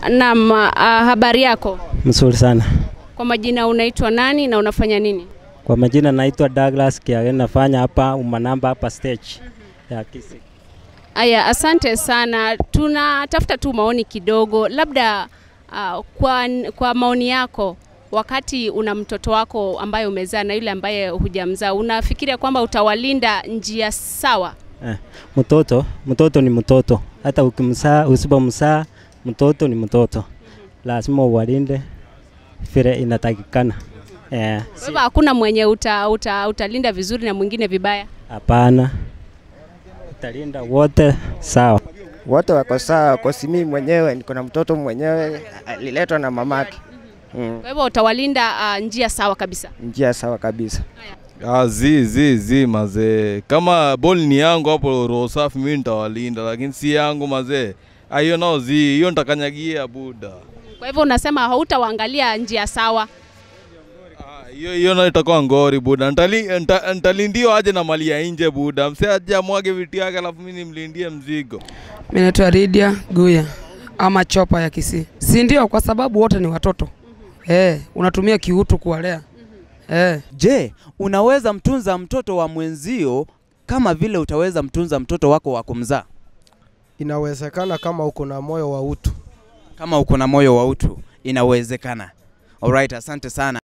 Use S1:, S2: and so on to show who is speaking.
S1: Naam, habari yako?
S2: Mzuri sana.
S1: Kwa majina unaitwa nani na unafanya nini?
S2: Kwa majina naitwa Douglas Kiage, nafanya hapa Umanamba hapa stage ya Kisii.
S1: Aya, asante sana. Tunatafuta tu maoni kidogo. Labda kwa maoni yako, wakati una mtoto wako ambaye umezaa na yule ambaye hujamzaa, unafikiria kwamba utawalinda njia sawa?
S2: Mtoto ni mtoto. Hata ukimzaa usipomzaa, mtoto ni mtoto. Lazima uwalinde vile inatakikana.
S1: Kwa hivyo hakuna mwenye utalinda vizuri na mwingine vibaya?
S2: Hapana. Utalinda wote sawa.
S3: Wote wako sawa, kwa si mimi mwenyewe niko na mtoto mwenyewe aliletwa na mamake.
S1: Kwa hivyo utawalinda njia sawa kabisa.
S3: Njia sawa kabisa.
S4: Zi mazee. Kama ball ni yangu hapo roho safi mimi nitawalinda, lakini si yangu mazee. Hiyo nao zi, hiyo nitakanyagia buda.
S1: Kwa hivyo unasema hautawaangalia njia sawa?
S4: Hiyo nayo itakuwa ngori buda. Nitalindiwa aje na mali ya nje buda. Msee aje amwage vitu yake alafu mimi nimlindie mzigo.
S5: Mimi naitwa Lydia Guya ama Chopa ya Kisii. Si ndio, kwa sababu wote ni watoto. Unatumia kiutu kuwalea.
S6: Je, unaweza mtunza mtoto wa mwenzio kama vile utaweza mtunza mtoto wako wa kumzaa?
S7: Inawezekana kama uko na moyo wa utu.
S6: Kama uko na moyo wa utu, inawezekana. Alright, asante sana.